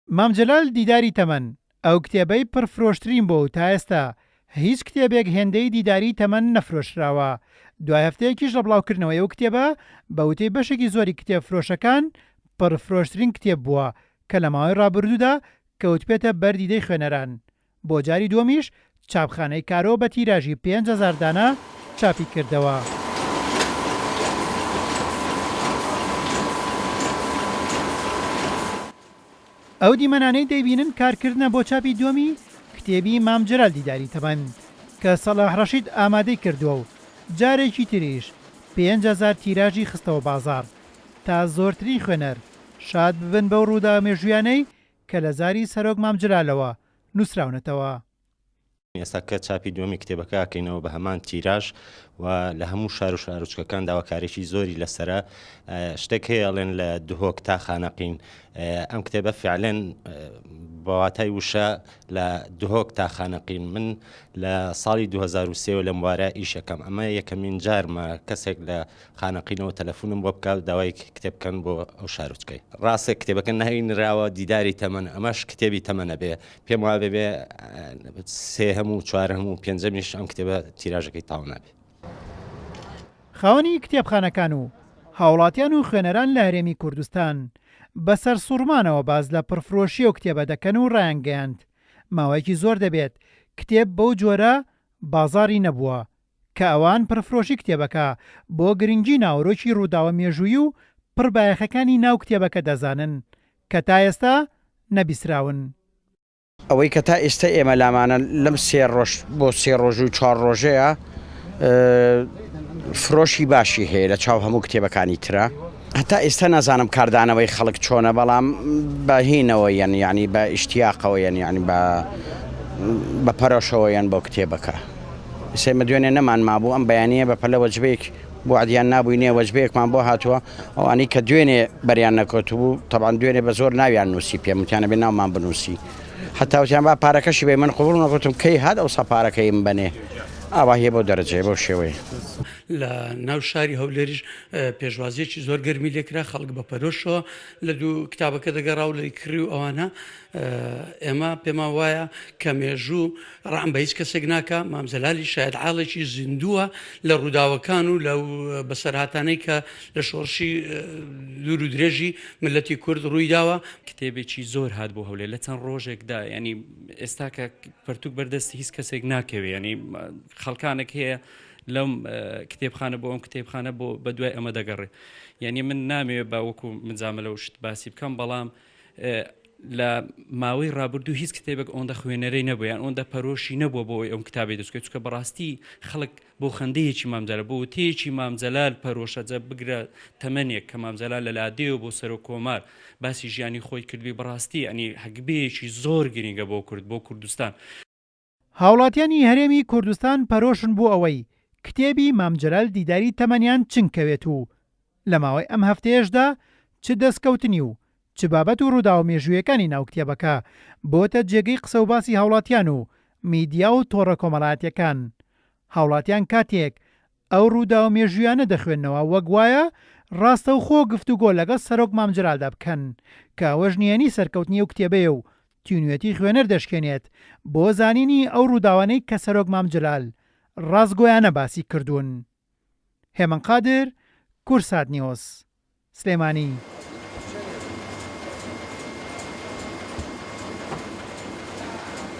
مام جەلال دیداری تەمەن، ئەو کتێبەی پڕفرۆشترین بووە و تا ئێستا هیچ کتێبێک هێندەی دیداری تەمەن نەفرۆشراوە، دوای هەفتەیەکیش لە بڵاوکردنەوەی ئەو کتێبە، بە وتەی بەشێکی زۆری کتێبفرۆشەکان پڕفرۆشترین کتێب بووە کە لە ماوەی ڕابردوودا کەوتبێتە بەر دیدەی خوێنەران. بۆ جاری دووەمیش چاپخانەی کارۆ بە تیراژی 5000 دانە چاپی کردەوە. ئەو دیمەنانەی دەیبینن کارکردنە بۆ چاپی دووەمی کتێبی مام جەلال دیداری تەمەن کە سەڵاح ڕەشید ئامادەی کردووە و جارێکی تریش 5000 تیراژی خستەوە بازاڕ تا زۆرترین خوێنەر شاد ببن بەو ڕووداوە مێژوویانەی کە لە زاری سەرۆک مام جەلالەوە نووسراونەتەوە. ئێستا کە چاپی دووەمی کتێبەکە ئەکەینەوە بە هەمان تیراژ و لە هەموو شار و شارۆچکەکان داواکاریی زۆری لەسەرە شتێک هەیە ئەڵێن لە دهۆک تا خانەقین ئەم کتێبە فعلەن بە واتای وشە لە دهۆک تا خانەقین من لە ساڵی 2023 لەم وارە ئیشەکەم ئەمە یەکەمین جارمە کەسێک لە خانەقینەوە تەلەفونم بۆ بکا و داوای کتێب بکەن بۆ ئەو شارۆچکەی. ڕاستە کتێبەکە ناوی نراوە دیداری تەمەن ئەمەش کتێبی تەمەنە بێ پێم وابێ بێ سێهەم و چوارەم و پێنجەمیش ئەم کتێبە تیراژەکەی تاو نابێ. خاوەنی کتێبخانەکان و هاوڵاتیان و خوێنەران لە هەرێمی کوردستان بە سەرسوڕمانەوە باس لە پڕفرۆشی ئەو کتێبە دەکەن و ڕایانگەیاند ماوەیەکی زۆر دەبێت کتێب بەو جۆرە بازاڕی نەبووە کە ئەوان پڕفرۆشی کتێبەکە بۆ گرنگی ناوەرۆکی ڕووداوە مێژوویی و پڕ بایەخەکانی ناو کتێبەکە دەزانن کە تا ئێستا نەبیستراون. ئەوەی کە تا ئێستا ئێمە لامانە لەم سێ ڕۆژ بۆ سێ ڕۆژ و چوار ڕۆژەیە فرۆشی باشی هەیە لە چاو هەموو کتێبەکانی ترە هەتا ئێستا نازانم کاردانەوەی خەڵک چۆنە بەڵام بە هینەوە یەن یعنی بە ئیشتیاقەوە یەن یعنی بە بە پەرۆشەوە یەن بۆ کتێبەکە. ئێمە دوێنێ نەمان مابوو، ئەم بەیانییە بە پەلە وەجبەیەک بۆ عەدیان نابووینێ، وەجبەیەکمان بۆ هاتووە، ئەوانەی کە دوێنێ بەریان نەکەوتبوو، تەبعەن دوێنێ بە زۆر ناویان نووسی پێم وتیان ئەبێ ناومان بنووسی، حەتا وتیان با پارەکەشی بەی، من قبوڵم نەکرد، وتم کەی هات ئەوسا پارەکەیم بەنێ، ئاواهیە بەو دەرەجەیە، بەو شێوەیە. لە ناو شاری هەولێریش پێشوازییەکی زۆر گەرمی لێکرا، خەڵک بە پەرۆشەوە لە دوو کتابەکە دەگەڕا و دەیکڕی و ئەوانە. ئێمە پێمان وایە کە مێژوو ڕەحم بە هیچ کەسێک ناکا، مام جەلالی شایەتحاڵێکی زیندووە لە ڕووداوەکان و لەو بەسەرهاتانەی کە لە شۆڕشی دوور و درێژی میللەتی کورد ڕوویداوە. کتێبێکی زۆر هات بۆ هەولێر لە چەند ڕۆژێکدا، یانی ئێستا کە پەرتوک بەردەستی هیچ کەسێک ناکەوێ، یانی خەڵکانێک هەیە لەم کتێبخانە بۆ ئەم کتێبخانە بۆ بەدوای ئەمە دەگەڕێ، یانی من نامەوێ بە وەکو مجاملە و شت باسی بکەم، بەڵام لە ماوەی ڕابردوو هیچ کتێبێک ئەوەندە خوێنەرەی نەبوو یان ئەوەندە پەرۆشی نەبووە بۆ ئەوەی ئەم کتابی دەستکەوێت چونکە بەڕاستی خەڵک بۆ خەندەیەکی مام جەلال بۆ وتەیەکی مام جەلال پەرۆشە جا بگرە تەمەنێک کە مام جەلال لە لادێوە بۆ سەرۆک کۆمار باسی ژیانی خۆی کردبی بەڕاستی ئەنی هەگبەیەکی زۆر گرنگە بۆ کورد بۆ کوردستان. هاوڵاتیانی هەرێمی کوردستان پەرۆشن بۆ ئەوەی کتێبی مام جەلال دیداری تەمەنیان چنگ کەوێت و لە ماوەی ئەم هەفتەیەشدا چ دەستکەوتنی و چ بابەت و ڕووداوە مێژوویەکانی ناو کتێبەکە بۆتە جێگەی قسەوباسی هاوڵاتیان و میدیا و تۆڕە کۆمەڵایەتیەکان. هاوڵاتیان کاتێک ئەو ڕووداوە مێژوویانە دەخوێننەوە وەک وایە ڕاستەوخۆ گفتوگۆ لەگەڵ سەرۆک مام جەلالدا بکەن کە ئەوەش نهێنی سەرکەوتنی ئەو کتێبەیە و تینوێتی خوێنەر دەشکێنێت بۆ زانینی ئەو ڕووداوانەی کە سەرۆک مام جەلال ڕاستگۆیانە باسی کردوون. هێمن قادر، کوردسات نیوز، سلێمانی.